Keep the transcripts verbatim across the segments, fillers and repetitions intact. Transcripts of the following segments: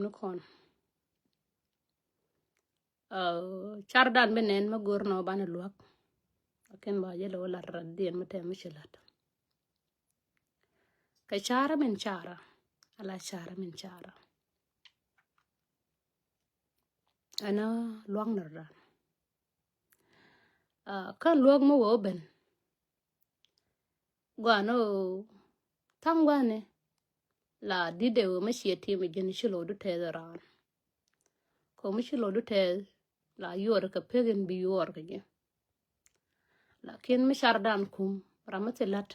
ni kɔn. Car dan bi nɛn mi go̱r nɔ banɛ luak. Lakin ba jɛ lɛ wä lat rat diɛn mi tɛm mi ci lat. Kɛ cara min cara. Ala cara min cara. Ɛn a luak ni rat. Kan luak mi wä ben. Guan o thaŋ guani la didɛ wä mi ciɛ tim ji̱n ci lo̱du tɛth raan. Kɔ mi ci lo̱du tɛth la yuɔr kɛ pek in bi yuɔr kɛ ji̱. Lakin mi car dan kum ram mi thi lat.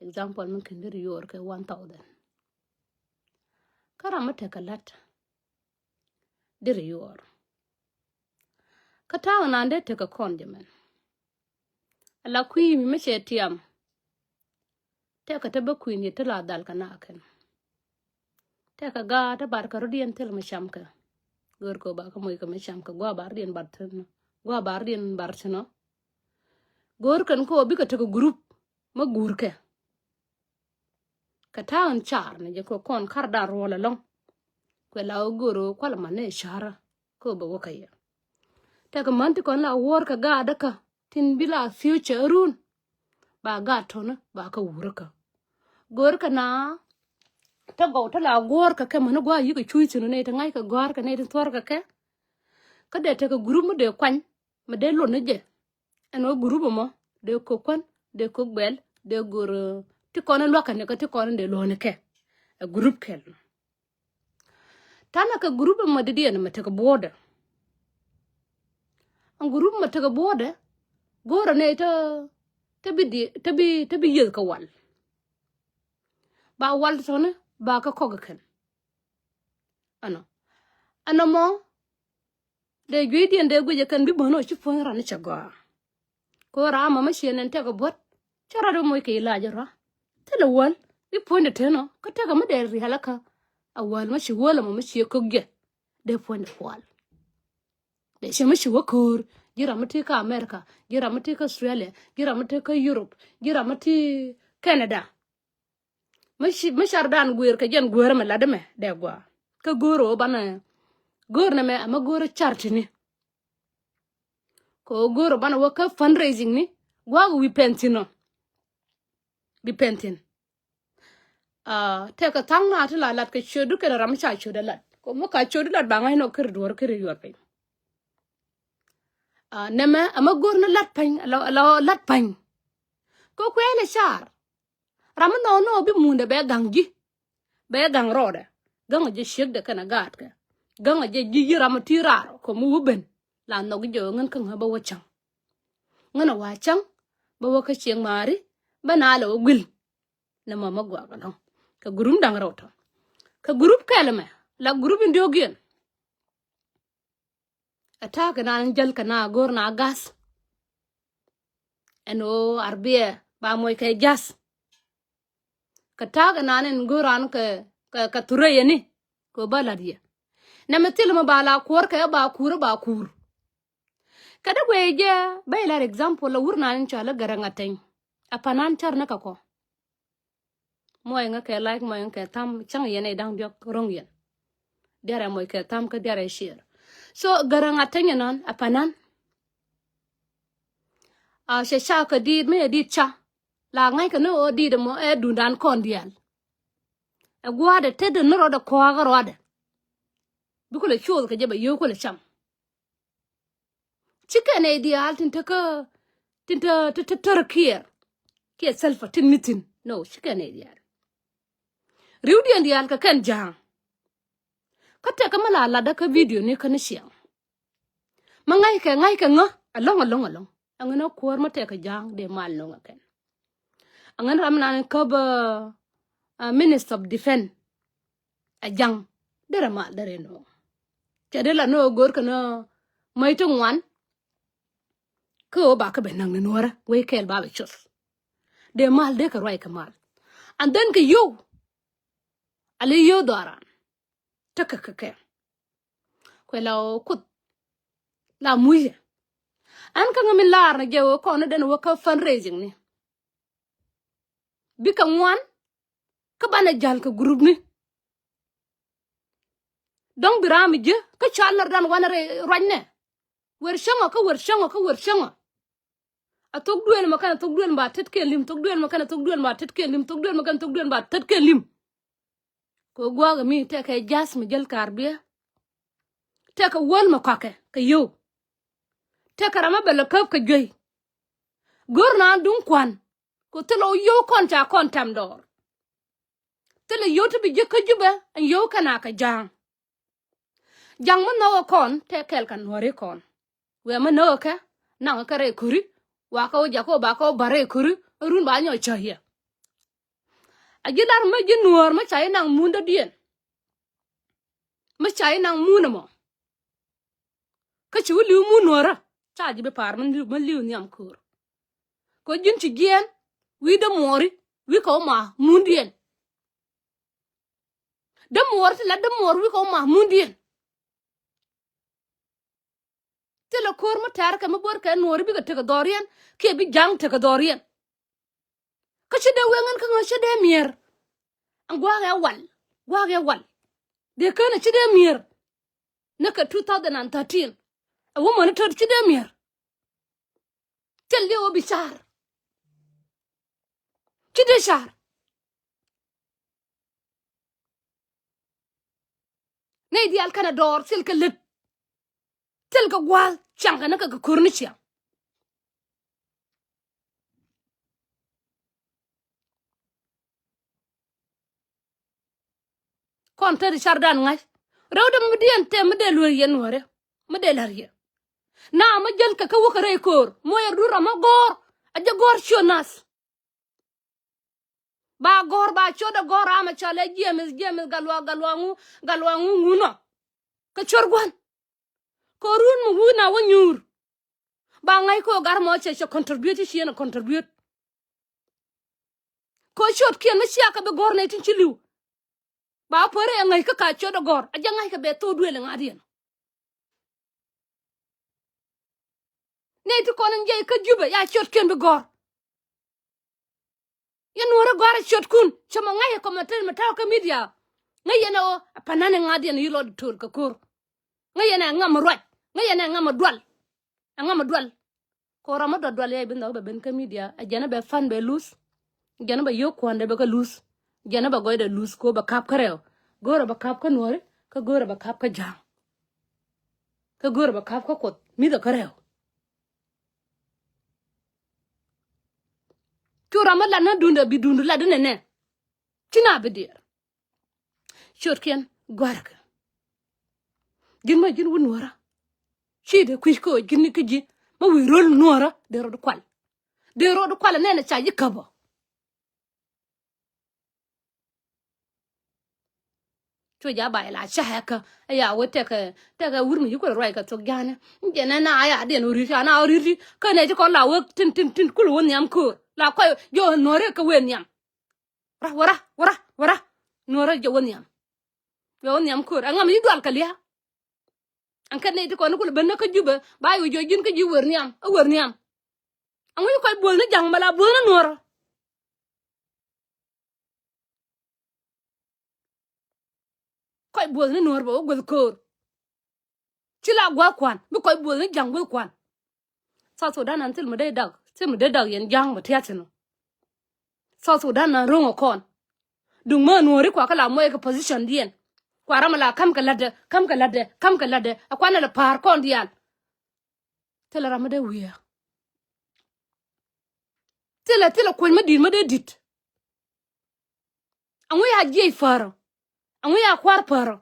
Example mi kin dir yuɔr kɛ one thousand. Kä ram mi tekɛ lat dir yuɔr. Kä ta̱a̱ nan dee tekɛ kɔn jɛ mɛn. Ala kui̱ mi mi cɛ tiam. Tɛkɛ te bä kui̱n yɛ te la dhal kɛ na kɛn. Tɛkɛ gaat te bar kɛ rɔ̱diɛn thil mi cam kɛ. Go̱o̱r kɛ ba kɛ moc kɛ mi cam kɛ gua bar diɛn bar thil nɔ. Gua bar diɛn bar thil nɔ. Go̱o̱r kɛn kɛ wä bikɛ tekɛ group mi guur kɛ. Kɛ ta̱a̱ in car ni jɛ kɛ kɔn kar dan ruɔl ɛlɔ̱ŋ. Kuɛ la wä go̱o̱r wä kual man ni car kɛ wä bɛ wä kɛ yɛ. Tɛkɛ man ti kɔn la wuɔr kɛ gaat däkä. Tin bi la future run. Ba gat tɔni ba kä wurä kä. Go̱o̱r kä na te gɔw te la guɔ̱ɔ̱r kä kɛ mäni gua̱a̱ yikɛ cuc thin nɛ te ŋa̱c kɛ gɔ̱a̱r kɛ nɛ te thuɔ̱r kɛ kɛ. Kä dee tekɛ group mi dee kuany mi dee luɔt ni jɛ. Ɛn ɣöö group ɛmɔ dee kok kuän dee kok bɛl dee go̱o̱r ti kɔn in luakä ni kä ti kɔn in dee luɔ̱ɔ̱ni kɛ. Ɛ group kɛl. Tanɛ kɛ group ɛmɔ didiɛn ɛmɛ tekɛ border. Ɛn group ɛmɔ tekɛ border go̱o̱rɛ nɛy te te bi di te bi te bi yieth kɛ wal. Ba wal tɔni ba kɛ kɔk kɛn. Ɛnɔ ɛnɔ mɔ dee jueydiɛn dee guic ɛ kɛn bi bän ɔ ci puɔ̱ny rɔn ni cɛ gɔaa. Kɛ ɣöö ram mama ciɛ nɛn tɛk ɛ buɔ̱t cä rat bi moc kɛ ilac ɛ rɔa. Thilɛ wäl bi puɔ̱nydɛ tënɔ kä tɛk ɛ mi dee rialikä. A wäl ma ci wäl ɛmɔ mi ciɛ kök jɛ dee puɔ̱nydɛ kual. Dee ciɛ mi ci wä köör ji̱ ram mi ti kä America, ji̱ ram mi ti kä Australia, ji̱ ram mi ti kä Europe, ji̱ ram mi ti Canada. Mi ci mi car dan guëër kɛ jɛn guëër ɛmɛ lat ɛmɛ dee gua̱a̱ kä go̱o̱r ɣöö banɛ go̱o̱r nɛmɛ ɛmɛ go̱o̱r car tini. Kɛ ɣöö go̱o̱r ɣöö banɛ wä kä fundraising ni gua̱a̱k wi̱i̱ pɛn thi̱n ɔ. Bi pɛn thi̱n. Tɛkɛ tha̱a̱ŋ na ti la lat kɛ ciötdu kɛnɛ ram mi ca ciötdä lat kɛ mi ka ciötdu lat ba ŋa̱c nɔ kiri duɔ̱ɔ̱r kiri yuɔr piny. Nɛmɛ ɛmɛ go̱o̱r ni lat pa̱ny la lat pa̱ny. Kɛ kuɛɛl ɛ car. Ram mi nɔɔnɔ bi mundɛ bɛ gaŋ ji̱. Bɛ gaŋ rɔɔdɛ gaŋ jɛ ciekdɛ kɛnɛ gaatkɛ. Gaŋ jɛ ji̱ ji̱ ram mi ti raar kɔ mi wä ben. La nhɔk jɛ ɣän kä ŋä bä wä cäŋ. Ŋän a wa cäŋ bä wä kä ciek maari bä na lɛ wä guil. Nɛ mɔ mɛ guak ɛlɔ̱ŋ kɛ gurum daŋ rɛw tɔ kɛ gurup kɛl mɛ la gurup in diɔ̱k yɛn. Ɛ ta̱a̱ kɛ naan jäl kɛ na go̱o̱r na gath. Ɛn ɣöö arbiɛ ba moc kɛ ja̱th. Kɛ ta̱a̱ kɛ naan ɛn go̱o̱r an kɛ kɛ kɛ thurɛ yɛni kɛ ɣöö ba la̱t yɛ. Nɛmɛ thil mɛ ba la kuɔr kɛ ba kuur ba kuur. Kɛ dee guɛy jɛ bä ilɛr example la wur naan in cɔal i̱ Gɛrɛŋ Ateny. A panan cär ni kɛ kɔ. Muɔc ŋä kɛ like muɔc ŋä kɛ tham cäŋ yɛn ɛ da̱ŋ diɔ̱k ro̱ŋ yɛn. Diarɛ muɔc kɛ tham kä diarɛ share. So Gɛrɛŋ Ateny ɛnɔn a panan. A cɛ ca kɛ diit mi ɛ diit ca la ŋa̱ckɛ ni ɣöö diit ɛmɔ ɛ dundan kɔn diaal. Ɛ gua̱a̱dɛ tetdɛ ni rɔɔdɛ kɔakä rɔɔdɛ. Bi kulɛ coth kɛ jɛ bɛ yio̱w kulɛ cam. Ci kɛn nɛy diaal tin te kä tin te te te tör kiɛɛr kiɛ thilpä tin mi thi̱n. No, ci kɛn nɛy diaal riwdiɛn diaal kɛ kɛn ja̱a̱ŋ. Kä tɛk kä mi la latdä kä video ni kä ni ciɛŋ. Mi ŋa̱ckɛ ŋa̱ckɛ ŋä ɛlɔ̱ŋ ɛlɔ̱ŋ ɛlɔ̱ŋ. Ɛŋɛ ni kuäär mi tɛk kɛ ja̱a̱ŋ dee mal nöŋ ɛ kɛn. Ɛŋɛ ni ram mi naan käp Minister of Defense. Ɛ ja̱ŋ derɛ mal derɛ nöŋ. Cɛ dee la ni ɣöö go̱o̱r kɛ ni mäc ti ŋuan. Kä ɣöö ba kä bɛ näk ni nuɔ̱ɔ̱rä wec kɛɛl ba bɛ cuth. Dee mal dee kɛ ruac kɛ mal. And then kɛ yio̱w. Ali yio̱w dhɔaran. Tekɛ kɛ kɛ kuɛ la ɣöö kuth. La mucɛ. Ɛn kä ŋä min laar ni jɛ ɣöö kɔn ni den wä kä fundraising ni. Bikɛ ŋuan. Kä banɛ jäl kɛ group ni. Dɔ̱ŋ bi ram mi ji̱ kä ca lär dan wanɛ rɛy ruacnɛ. Wer cäŋɔ kä wer cäŋɔ kä wer cäŋɔ. A thok duël mɔ kɛn a thok duël mɔ ba tet kɛn lim, thok duël mɔ kɛn a thok duël mɔ ba tet kɛn lim, thok duël mɔ kɛn a thok duël mɔ ba tet kɛn lim. Kɛ gua̱a̱k mi tɛkɛ ja̱th mi jäl kaar biɛ. Tɛkɛ wäl mɔ kɔakɛ kɛ yio̱w. Tɛkɛ ram a bɛ lɛ käp kɛ juey. Go̱r naan duŋ kua̱n. Kɛ thilɛ wä yio̱w kɔn ca kɔn tɛm dɔɔr. Thilɛ yio̱w ti bi jiäk kä Jubɛ ɛn yio̱w kɛn a kɛ ja̱a̱ŋ. Ja̱ŋ mi nhɔkɛ kɔn tɛ kɛl kɛ nuɔ̱ri kɔn. Wee mi nhɔkɛ kɛ naŋ kɛ rɛy ko̱ri. Wa kɛ wä jakä wä ba kɛ wä ba rɛy ko̱ri. Run ba nyɔk cä yɛ. A ji̱ lar mi ji̱ nuɔ̱ɔ̱r mi ca ji̱ naŋ mun dɔ̱diɛn. Mi ca ji̱ naŋ mun ɛmɔ. Kä ci wä li̱w mun nuɔ̱ɔ̱rä ca ji̱ bi pa̱a̱r mi li̱w, mi li̱w nhiam ko̱o̱r. Kɛ ji̱n ci jiɛɛn wi̱i̱ dämuɔɔri wi̱i̱ kɛ wä ma mundiɛn. Dämuɔɔri ti la dämuɔɔri wi̱i̱ kɛ wä ma mundiɛn. Thilɛ ko̱r mi tɛ̈r kɛ mi bo̱r kɛ nuɔɔri bikɛ tekɛ dhɔriɛn kiɛ bi ja̱ŋ tekɛ dhɔriɛn. Kä ci dee wee ŋän kä ŋäc ci dee mier. Ɛn gua̱a̱k ɛ wal, gua̱a̱k ɛ wal. Dee kään ɛ ci dee mier. Ni kɛ two thousand and thirteen. Ɛ wä mäni tɔt ci dee mier. Thil liw ɛ bi car. Ci dee car. Nɛy diaal kɛnɛ dɔɔr thil kɛ lät. Thil kɛ gua̱a̱th ciaŋ kɛ ni kɛ kɛ ko̱r ni ciaŋ. Kɔn te di car dan ŋa̱c rɛw dɛ mi diɛn te mi dee lueer yɛn nuɔ̱ɔ̱rɛ mi dee la̱r yɛ. Na mi jäl kɛ kä wä kɛ rɛy ko̱o̱r muɔyɛ dur ram mi gɔ̱r a jɛ gɔ̱r ciö nath. Ba gɔ̱r ba ciötdɛ gɔ̱r ram a cɔl ɛ James, James Gatluak, Gatluak ŋu, Gatluak ŋu ŋu nɔ. Kɛ ciöt gua̱n. Kɛ run mi wun a wä nyuur. Ba ŋa̱c kɛ ɣöö gat mɔ cɛ cɛ contribute ci cieen a contribute. Kɛ ɣöö ciötkiɛn mi cia kɛ bi gɔ̱r nɛy tin ci li̱w. Ba wä pär ɛ ŋäc kä ka ciötdɛ gɔ̱r a jɛ ŋa̱c kɛ bɛ thok duëël ɛ ŋa̱diɛn. Nɛy ti kɔn in jiɛc kä Jubɛ ya ciötkiɛn bi gɔ̱r. Yɛn nuɔ̱ɔ̱rä gɔ̱a̱rä ciötkun cä mɔ ŋäc yɛ kɔmɛtɛn mɛ ta̱wä kä midia. Ŋäc yɛn ɛ ɣöö ɛ pa̱n nani ŋa̱diɛn yi lɔt to̱l kɛ ko̱r. Ŋäc yɛn ɛ ŋam ruac ŋäc yɛn ɛ ŋam dual. Ɛ ŋam dual. Ko̱r ram mi dual dual yɛ bi nhɔk bɛ ben kä midia ɛ jɛn ɛ bɛ pa̱n bɛ luth. Jɛn ɛ bɛ yio̱k kuɔ̱ndɛ bɛ kä luth. Jɛn ɛ bɛ gɔcdɛ luth ko̱ bɛ ka̱p kä rɛw. Go̱o̱rɛ bɛ ka̱p kä nuɔ̱ɔ̱ri kä go̱o̱rɛ bɛ ka̱p kä ja̱a̱ŋ. Kä go̱o̱rɛ bɛ ka̱p kä kuoth mi̱thɛ kä rɛw. Cu ram mi lat ni duundɛ bi duundu lat di nɛnɛ. Ci na bi diɛɛr. Ciötkiɛn gɔ̱a̱rkɛ. Ji̱n ma ji̱n wä nuɔ̱ɔ̱rä. Ci dee kui̱c kä ji̱n ni kä ji̱ ma wi̱i̱ ro̱l nuɔ̱ɔ̱rä dee rot kual. Dee rot kual nɛnɛ ca ji̱ käpä. Cu ja ba ila cahɛ kä aya wä tɛkɛ tɛkɛ wur mi yikul ruac kɛ thok ja̱a̱nɛ. Jɛn ɛn a ya diɛn wä ri̱t ca na wä ri̱t kä nɛ ci kɔn la wä tin tin tin kul wä nhiam köör la kɔc jɛ wä nuɔ̱ɔ̱rɛ kɛ wee nhiam. Wä ra wä ra wä ra wä ra nuɔ̱ɔ̱rɛ jɛ wä nhiam. Wee wä nhiam köör ɛ ŋam yi dual kɛ lia̱a̱. Ɛn kɛ nɛy ti kɔn ni kul ben ni kä Jubɛ ba yi wä jiɔ ji̱n kä ji̱ wer nhiam ɛ wer nhiam. Ɛŋu ci kɔc buɔth ni ja̱ŋ mɛ la buɔth ni nuɔ̱ɔ̱rä. Kɔc buɔth ni nuɔ̱ɔ̱r bɛ wä guäth köör. Ci la gua̱a̱th kua̱n bi kɔc buɔth ni ja̱ŋ guäth kua̱n. South Sudan an thil mi dee dak thil mi dee dak yɛn ja̱ŋ bɛ tia̱th thi̱n ɔ. South Sudan an ro̱ŋ ɔ kɔn. Duŋ mä nuɔ̱ɔ̱ri kua kä la muɔc kɛ position diɛn. Kua ram a la ka̱m kɛ la̱tdɛ ka̱m kɛ la̱tdɛ ka̱m kɛ la̱tdɛ ɛ kuan ɛ lɛ pa̱a̱r kɔn diaal. Thilɛ ram mi dee wiee. Thilɛ thilɛ kueny mi di̱i̱t mi dee di̱t. Aŋu ya jiɛc pärä. Aŋu ya kua̱r pärä.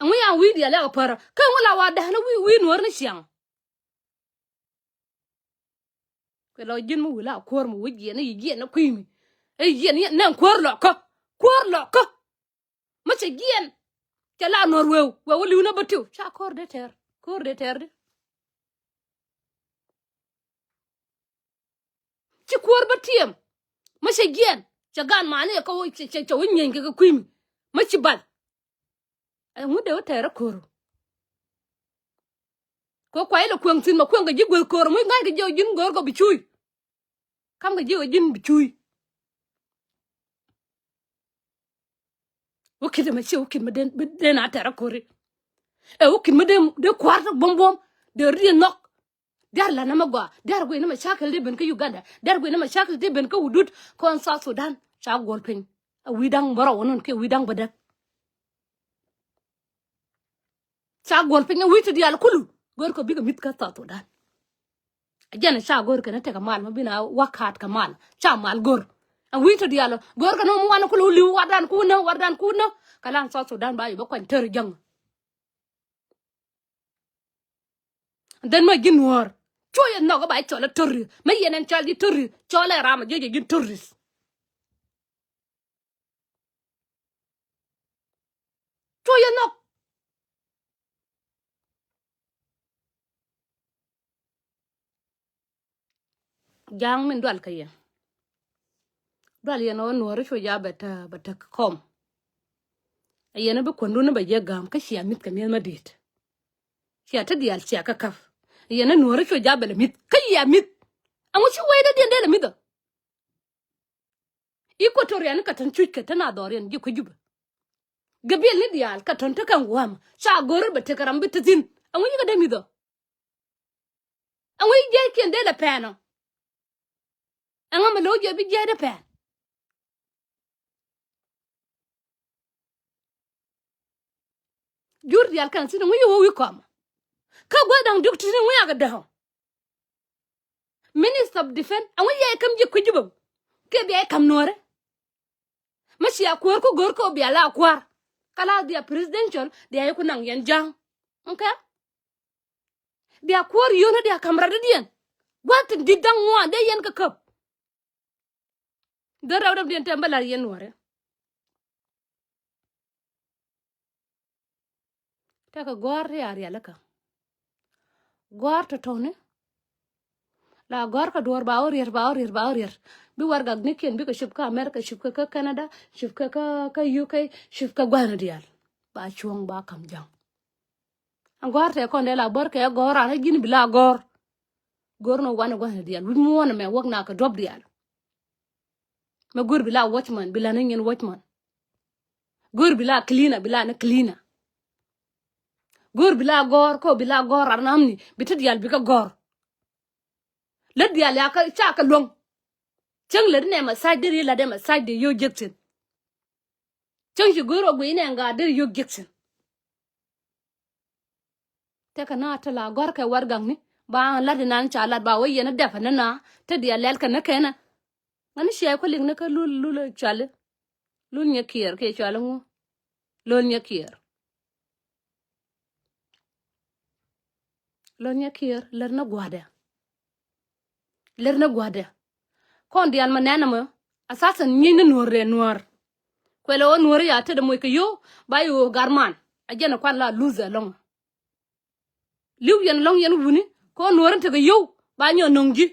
Aŋu ya wi̱i̱ diaal ya kɛ pärä kä aŋu la wa da̱hni wi̱i̱ wi̱i̱ nuɔ̱ɔ̱r ni ciaŋ. Kuɛ lɔ ji̱n mi wi̱i̱ la kuäär mi wi̱i̱ jiɛn ni yi jiɛn ni kui̱ mi. Ɛ yi jiɛn ni nɛn kuäär lɔ kä kuäär lɔ kä. Mi cɛ jiɛn cɛ la nuɔ̱r weu weu wä li̱w ni bä tiw ca ko̱r dee tɛr ko̱r dee tɛr di. Ci kuäär bä tiɛm mi cɛ jiɛn cɛ gan mani cɛ cɛ wä nyieeny kɛ kɛ kui̱ mi mi ci bal. Ɛŋu dee wä tɛɛrä ko̱r. Kɛ kuay lɛ kueŋ thi̱n mɛ kueŋ kɛ ji̱ gueth ko̱r muc ŋa̱c kɛ jiɛ ji̱n go̱o̱r kɔ bi cuuy. Kam kɛ jiɛ ji̱n bi cuuy. Wä ki̱t ɛmɛ ciɛ wä ki̱t mɛ den a tɛɛrä ko̱ri. Ɛ wä ki̱n mi dee, dee kua̱r ti buɔ̱m buɔ̱m. Dee riet nhɔk. Diaar la na ma gɔaa. Diaar guiy ni ma cakil dee ben kä Uganda. Diaar guiy ni ma cakil dee ben kä wudut. Kɔn South Sudan. Ca guɔl piny. A wi̱i̱ da̱ŋ bärɔw wä nɔn kiɛ wi̱i̱ da̱ŋ bädäk. Ca guɔl piny a wi̱i̱ ti diaal kulu. Go̱o̱r kɛ bikɛ mi̱th kä South Sudan. A jɛn a ca go̱o̱r kɛn a tekɛ mal ma bin a wä kaat kɛ mal. Ca mal go̱o̱r. A wi̱i̱ ti diaal go̱o̱r kɛn a mi wan kulu li̱w wardan kunä, wardan kunä. Kɛ lan South Sudan ba yi bä kuany tër jäŋ. Then ma ji̱ nuɔ̱ɔ̱r. Cuɔ yɛ nhɔk ba cɔl a terrorist. Ma yɛn ɛn cɔl ji̱ terrorist. Cɔl ɛ ram a ji̱ ji̱ terrorist. Cuɔ yɛ nhɔk. Ja̱a̱ŋ min dual kä yɛn. Dual yɛn ɣän nuɔ̱ɔ̱ri cu ja̱ bɛ tä, bɛ tä kɔm. Ɛ yɛn bi kuändun bɛ jɛ gam kä cia mi̱th kɛ mi̱eth ma di̱i̱t. Cia ti diaal cia kä käp. Ɛ yɛn nuɔ̱ɔ̱ri cu ja̱ bɛ lɛ mi̱th kä yia mi̱th. Ɛŋu ci wecdä diɛn dee lɛ mi̱th ɔ? Equatoria ni kɛ tɔn cuc kɛ tɔn a dhɔriɛn ji̱ kui̱ Jubɛ. Gabil ni diaal kɛ tɔn te kɛn gua̱a̱m ca go̱r bɛ tekɛ ram bi te thi̱n. Ɛŋu ci kɛ dee mi̱th ɔ? Ɛŋu ci jiɛckiɛn dee lɛ pɛn ɔ? Ɛŋa mi lo̱c jɛ bi jiɛcdɛ pɛn? Jur diaal kɛn thi̱n ɛŋu ci wä wi̱i̱ kɔm? Kä gua̱th da̱ŋ diɔ̱k ti̱ti̱ ɛŋu yakɛ däk ɔ? Minister of Defense, ɛŋu yɛ kam ji̱ kui̱ Jubɛ? Kiɛ bia yɛ kam nuɔ̱ɔ̱rɛ. Mi cia kuäär ku go̱o̱r kɛ ɔ bia la kua̱r. Kɛ la dhia presidential, dhia yɛ ku naŋ yɛn ja̱a̱ŋ. Okay? Dhia kuäär yio̱o̱n dhia kam rat diɛn. Gua̱th tin di̱t da̱ŋ ŋuan dee yɛn kɛ käp. Dhɛ rɛw däm diɛn tɛm bä la̱r yɛn nuɔ̱ɔ̱rɛ. Tekɛ gɔ̱a̱r ti a rialikä. Gɔ̱a̱r tɔ̱tɔ̱ni. La gɔ̱a̱r kä duɔ̱ɔ̱r ba wä riɛr, ba wä riɛr, ba wä riɛr. Bi warɛgaknikiɛn bikɛ cop kä America, cop kä kä Canada, cop kä kä kä U K, cop kä gua̱thni diaal. Ba cuɔ̱ŋ ba ka̱m ja̱ŋ. Ɛn gɔ̱a̱r tɛ kɔn dee la bär kɛ gɔ̱a̱r an ji̱n bi la gɔ̱a̱r. Go̱r ni wanɛ gua̱thni diaal wi̱c muɔ̱ɔ̱n ɛmɛ wäk na kɛ duɔ̱p diaal. Mɛ go̱r bi la watchman, bi la ni nyin watchman. Go̱r bi la cleaner, bi la ni cleaner. Go̱r bi la gɔ̱r, kɔ bi la gɔ̱r ran amni, bi ti diaal bi kä gɔ̱r. Lät diaal ya kä ca kä luäŋ. Cäŋ lät nɛ massage deri la dɛ massage de yio̱w jek thin. Cäŋ ci go̱r ɔ guiy nɛ ŋa deri yio̱w jek thin. Tekɛ na te la gɔ̱r kɛ warɛgakni ba lat inan ca lat ba wä yɛn dɛpɛ ni na te diaal lɛl kɛ ni kɛnɛ. Ŋäni cia kuälik ni kä lul lul cuali. Lul nyɛ kiɛɛr kiɛ cuali ŋu. Lul nyɛ kiɛɛr. Lul nyɛ kiɛɛr lär ni gua̱dɛ. Lär ni gua̱dɛ. Kɔn diaal mɛ nɛn ɛmɔ. Asasan nyieny ni nuɔ̱ɔ̱r rɛɛ nuɔ̱ɔ̱r. Kuɛlɛ ɣöö nuɔ̱ɔ̱r ya tetdɛ moc kɛ yio̱w ba i̱ ɣöö gar man. A jɛn ɛ kuan la luth ɛlɔ̱ŋ. Li̱w yɛn ɛlɔ̱ŋ yɛn wuni kɛ ɣöö nuɔ̱ɔ̱r in tekɛ yio̱w ba nyɔk nöŋ ji̱.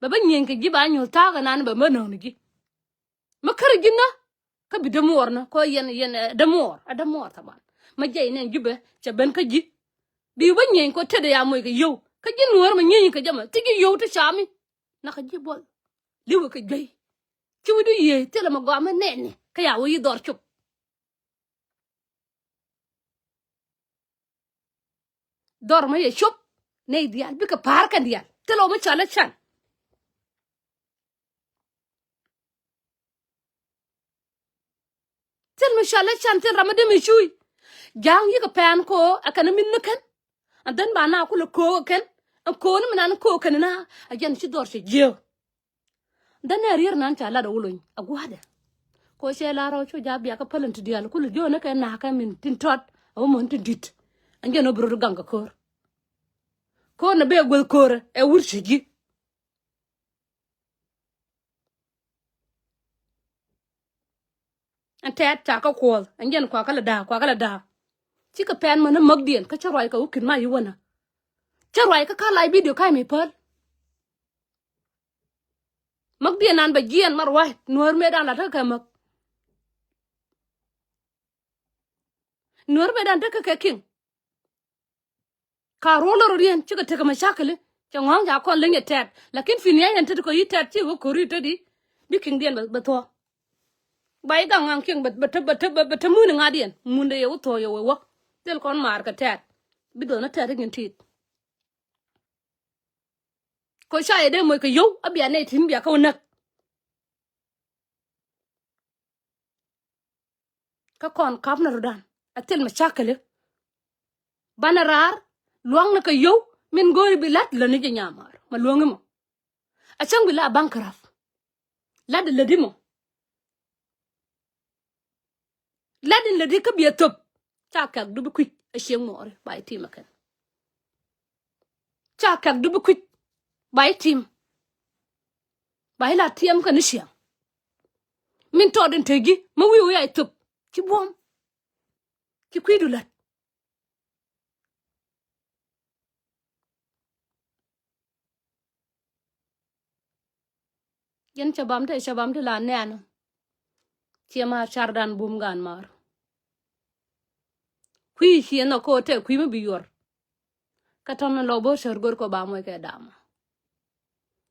Bɛ bä nyieny kɛ ji̱ ba nyuɔ̱th ta̱a̱ kɛ nan bɛ mä nöŋ ni ji̱. Mä kärä ji̱ nä kä bi dämuɔɔr nä kɛ yɛn yɛn ɛ dämuɔɔr ɛ dämuɔɔr thaban. Mä jiɛc nɛn ji̱ bɛ cɛ ben kä ji̱. Bi bä nyieny kɛ tetdɛ ya moc kɛ yio̱w kä ji̱ nuɔ̱ɔ̱r mɛ nyieny kɛ jɛ mɛ ti ji̱ yio̱w ti cami. Nakä ji̱ buɔl li̱wɛ kɛ juey. Ci wi̱cdu yiëë thilɛ mɛ gɔaa mɛ nɛɛni kä ya wä yi dhɔr cop. Dhɔr mɛ yɛ cop nɛy diaal bikɛ pa̱a̱r kɛn diaal thilɛ wä mi cɔal ɛ can. Thil mi cɔal ɛ can thil ram mi dee mi cuuc. Ja̱a̱ŋ yikɛ pɛn ko̱o̱ ɛ kɛn mi ni kɛn. And then ba na kulɛ ko̱o̱k ɛ kɛn ɛ ko̱o̱k ni mi nan ko̱o̱k kɛn na a jɛn ci dhɔr cɛ jiääk. Dhän ɛ rier nan ca lat ɛ wä lony ɛ gua̱a̱dɛ. Ko cɛ lar ɔ cu ja̱ biakä pälän ti diaal kul jiɔni kɛ nakä min tin tɔt ɛ wä män tin di̱t. Ɛn jɛn ɔ bi rot gaŋ kɛ ko̱r. Ko̱r nɛ bee guäth ko̱r ɛ wur ci ji̱. Ɛn tɛt ca kä kuɔth ɛn jɛn kuakä lɛ da̱a̱ kuakä lɛ da̱a̱. Cikɛ pɛn män ni mäkdiɛn kä cä ruac kɛ wä ki̱n ma yi wänä. Cä ruac kä ka lac bidio ka̱c mi päl. Mäkdiɛn nan bɛ jiɛn ma ruac nuäär mëëdan la tekɛ kɛ mäk. Nuäär mëëdan tekɛ kɛ kiŋ. Ka ruɔl lɔ rɔ riɛn cikɛ tekɛ mɛ cakɛli cɛ ŋɔ̱ŋ ca kɔn leny ɛ tɛt lakin fi nia yɛn tet kɔ yi tɛt ci wä ko̱ri tet yi. Bi kiŋdiɛn bɛ thuɔ̱k. Ba yi gaŋ ŋaŋ kiɛŋ bɛ te bɛ te bɛ te muni ŋa̱diɛn mundɛ yɛ wä thuɔ̱k yɛ wä wä. Thil kɔn maar kɛ tɛt. Bi duɔth ni tɛt i̱ gin tit. Kɔ ca yɛ dee moc kɛ yio̱w a bia nɛy tin bia kä wä näk. Kä kɔn kap ni rɔ̱dan a thil mɛ cakɛli. Banɛ raar luaŋnɛ kɛ yio̱w min go̱o̱ri bi la̱t lätni jɛ nyamaar mɛ luäŋi mɔ. A cäŋ bi la a baŋ kärath. La̱t in lätdi mɔ. La̱t in lätdi kä biɛ thöp. Ca kɛk du bi kui̱c a cieŋ muɔɔri ba i̱ tim a kɛn. Ca kɛk du bi kui̱c ba i̱ tim. Ba i̱ la tiɛm kɛ ni ciaŋ. Min tɔɔt in te ji̱ mi wi̱i̱ wi̱i̱ a i̱ thöp ci buɔ̱m. Ci kui̱du la̱t. Yɛn cɛ bam te cɛ bam te la nɛɛn. Ciɛ ma cardan bum gan mar. Kui̱ ciɛ nhɔk ko te kui̱ mi bi yuɔr. Kä tɔn ni lɔ bo̱r cär go̱r kɔ ba moc kɛ dama.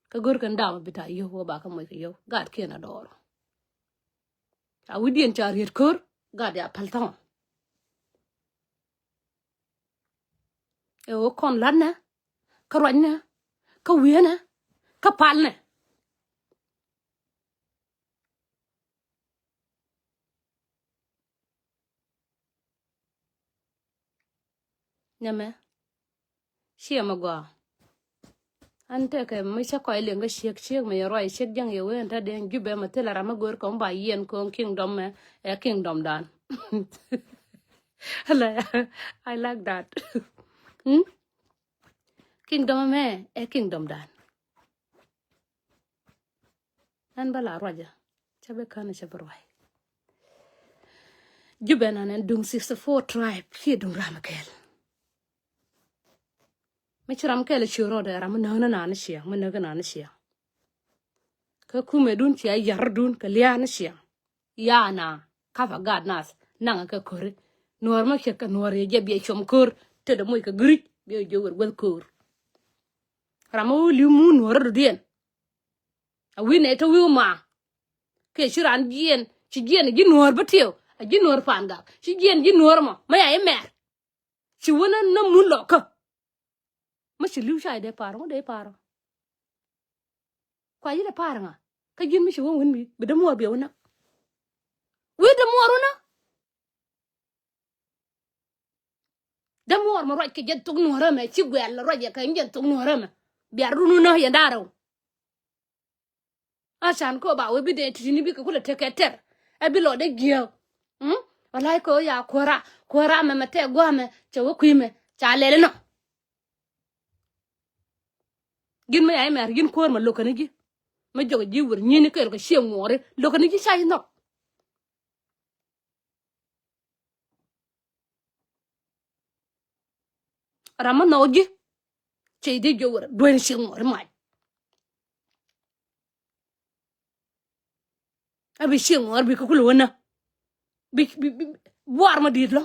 Kä go̱r kɛn dama bi ta yio̱w wä ba kä moc kɛ yio̱w gat kiɛn a dɔɔr. A wi̱diɛn ca riet ko̱r gat ya päl thɔŋ. Ɛ ɣöö kɔn la̱tnɛ kä ruacnɛ kä wi̱e̱nɛ kä palnɛ. Nɛmɛ ciɛ mɛ gɔaa. An tekɛ mi cä kɔc liŋ kä ciek ciek mɛ yɛ ruac ciek jäŋ yɛ wee ɛn tä dee Jubɛ mɛ thilɛ ram mi go̱o̱r kɔn ba yiɛn kɔn kingdom mɛ ɛ kingdom dan. I like that. Hmm? Kingdom mɛ ɛ kingdom dan. Ɛn bä la ruacä cä bi kän cä bi ruac. Jubɛ nan ɛn duŋ sixty four tribe kiɛ duŋ ram kɛl. Mi ci ram kɛl ci rɔɔdɛ ram mi näk ni naan ciɛŋ mi näk ni naan ciɛŋ. Kä kumɛ dun cia yar dun kɛ lia̱a̱ ni ciɛŋ. Yana kath a gat nath naŋ kɛ köri. Nuɔr ma ciek kɛ nuɔr yɛ jɛ biɛ com kör. Tetdɛ moc kɛ giric biɛ jɛ wer weth kör. Ram a wä li̱w muun nuɔr rɔ dudiɛn. A wi̱n nɛ te wi̱u ma. Kɛ ci ran jiɛn ci jiɛn a ji̱ nuɔr bä tiɛw a ji̱ nuɔr pan gak ci jiɛn ji̱ nuɔr mɔ ma ya i̱ mɛr. Ci wä na na mun lɔ kä. Ma ci li̱w ca i̱ dee pa̱a̱r ŋu dee pa̱a̱r. Kua yi dee pa̱a̱r ŋa kä ji̱n mi ci wä wun bi bi dee muɔr biɛ wä na. Wi̱i̱ dee muɔr wä na. Dee muɔr mɛ ruac kɛ jɛ thok nuɔ̱rä mɛ ci guɛl ruac yɛ kɛ jɛ thok nuɔ̱rä mɛ. Biar run wä na yɛ da̱rɛ wä. A can kɔ ba wee bi dee ti̱ti̱ni bikɛ kulɛ tekɛ tɛr. Ɛ bi lɔ dee jiääk. Mm? Walay kɔ ya kuära kuära mɛ mɛ tɛ gua̱a̱mɛ cɛ wä kui̱mɛ ca lɛl inɔ. Ji̱n mɛ ya imɛr ji̱n kuäär mɛ lo̱kɛ ni ji̱. Mɛ jɔkɛ ji̱ wër nyi̱ni kɛɛl kɛ ciɛ ŋuɔɔri lo̱kɛ ni ji̱ ca ji̱ nhɔk. Ram mi nhɔk ji̱ cɛ ji̱ dhil jiök wër dueeni ciɛ ŋuɔɔri mac. A bi ciɛ ŋuɔɔri bi kä kulɛ wä nä bi bi bi buar ma di̱i̱t lɔ.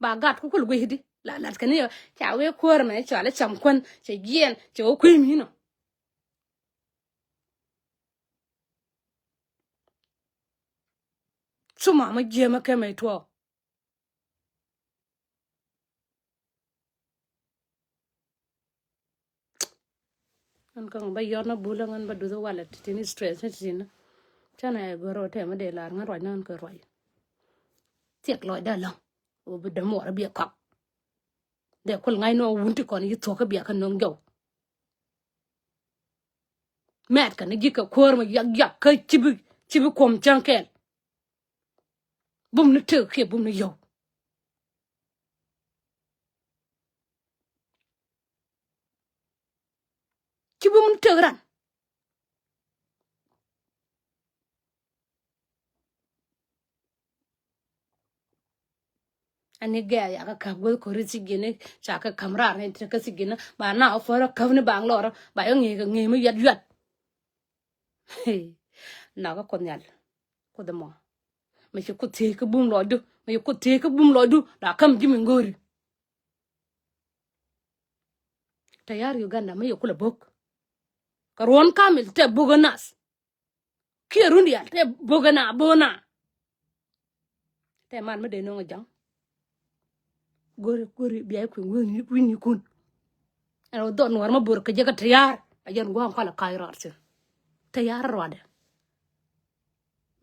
Ba gat kä kulɛ guic di la lat kɛn i̱ ca wee kuäär mɛ cɔal i̱ cam kuän cɛ jiɛɛn cɛ wä kui̱ mi̱i̱n ɔ. Cu mamä jiɛmä kɛ mɛ tuɔɔk. Ɣän kä ŋä bä yɔt na bulä ɣän bä duth walɛ ti̱ti̱n stress ni ti̱ti̱n. Canɛ ɛ gör ɔ tɛmä dee lar ŋän ruac ni ɣän kɛ ruac. Thiɛk lɔcdä läŋ ɣöö bi dämuɔɔr biɛ kɔk. Dee kul ŋa̱cni ɣöö wun ti kɔn yi thuɔ̱k kä biakä no̱o̱ŋ jɔw. Mɛt kɛn ji̱ kɛ kuäär mɛ yak yak kä ci bi ci bi kuɔm cäŋ kɛɛl. Bum ni tëk kiɛ bum ni yɔw. Ci bum ni tëk ran. Ani gɛɛ ya kä käp guäth kori thi̱ji̱ni ca kä käm raar ni ti kä thi̱ji̱ni ba na ɔ puɔ̱rä käp ni baŋ lɔrä ba yɔ ŋi̱i̱ kɛ ŋi̱i̱ mi yuat yuat. Nakä Kuoth Nhial Kuoth ɛmɔ. Mi ci Kuoth thiec kä bum lɔcdu mi ci Kuoth thiec kä bum lɔcdu la käm ji̱ mi ŋo̱ri. Tayar Uganda mi yɛ kulɛ bo̱k. Kɛ ruɔ̱n kamil tɛ bo̱k ɛ nath. Kiɛ run diaal tɛ bo̱k ɛ na bo̱k ɛ na. Tɛ man mi dee no̱o̱ŋ ɛ ja̱ŋ. Go̱ri go̱ri bia kui̱ wi̱n wi̱n kun. Ɛn ɣöö dhɔn nuɔr ma bor kɛ jɛ kɛ tɛyar a jɛn gua̱a̱ŋ kɔlɛ ka̱c rɔɔd thi̱n. Tɛyar rɔɔdɛ.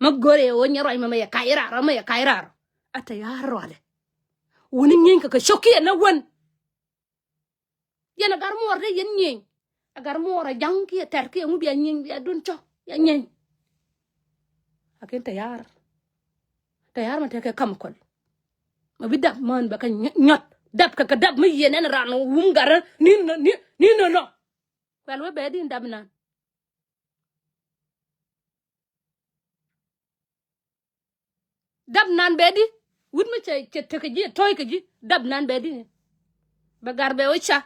Ma go̱ri ɣöö nyɛ ruac mɛ mɛ yɛ ka̱c raar mɛ yɛ ka̱c raar. A tɛyar rɔɔdɛ. Wuni nyieeny kɛ kɛ cok kiɛ na wen. Yɛn a gar muɔɔr dee yɛn nyieeny. A gar muɔɔr a ja̱ŋ kiɛ tɛr kiɛ ŋu bia nyieeny bia dun cɔ bia nyieeny. Lakin tɛyar. Tɛyar mɛ tekɛ kam kɔl. Mɛ bi dap mään bɛ kɛ nyɔt dap kɛ kɛ dap mi yieen ɛn ran wum gat ni ni ni nɔ nɔ. Kuɛl wee bɛ di dap nan. Dap nan bɛ di wut mi cɛ cɛ tek kɛ ji̱ tɔ̱ɔ̱c kɛ ji̱ dap nan bɛ di. Bɛ gar bɛ wä ca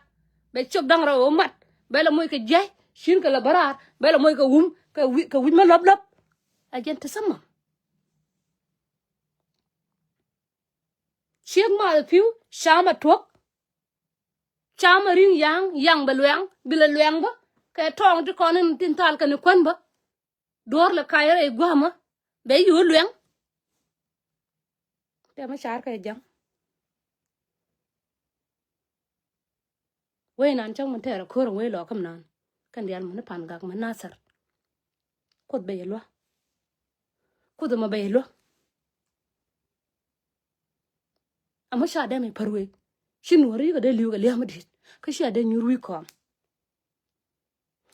bɛ cop da̱ŋ rɔ wä mat bɛ lɛ moc kɛ jiac cin kɛ lɛ bä raar bɛ lɛ moc kɛ wum kɛ wi̱c kɛ wi̱c ma lɔp lɔp. A jɛn te thämɔ. Ciek math pi̱w cam a tuɔ̱k. Cam a ri̱ŋ ya̱a̱ŋ ya̱a̱ŋ bɛ luɛŋ bi lɛ luɛŋ bä kɛ tɔɔŋ ti kɔn in tin thal kɛn kuän bä. Duɔ̱ɔ̱r lɛ kac rɛy gua̱a̱mä bɛ yo̱o̱ luɛŋ. Tɛmɛ car kɛ ja̱ŋ. Wee nan cäŋ mi tɛɛr a ko̱r in wee lɔɔk käm nan kɛn diaal mi ni pan gak mi nathɛr. Kuoth bɛ yɛ lua̱. Kuoth ɛmɔ bɛ yɛ lua̱. Amä ca dɛm i̱ pär wek ci nuɔ̱ɔ̱ri kɛ dee li̱w kɛ lia̱a̱ mi di̱i̱t kä cia dee nyuur wi̱i̱ kɔam.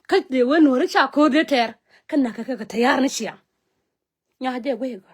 Kä dee wee nuɔ̱ɔ̱ri ca ko̱o̱r dee tɛɛr kä na̱k kɛ kɛ tɛyar ni ciaŋ. Nya̱a̱ jɛ guey kɔ.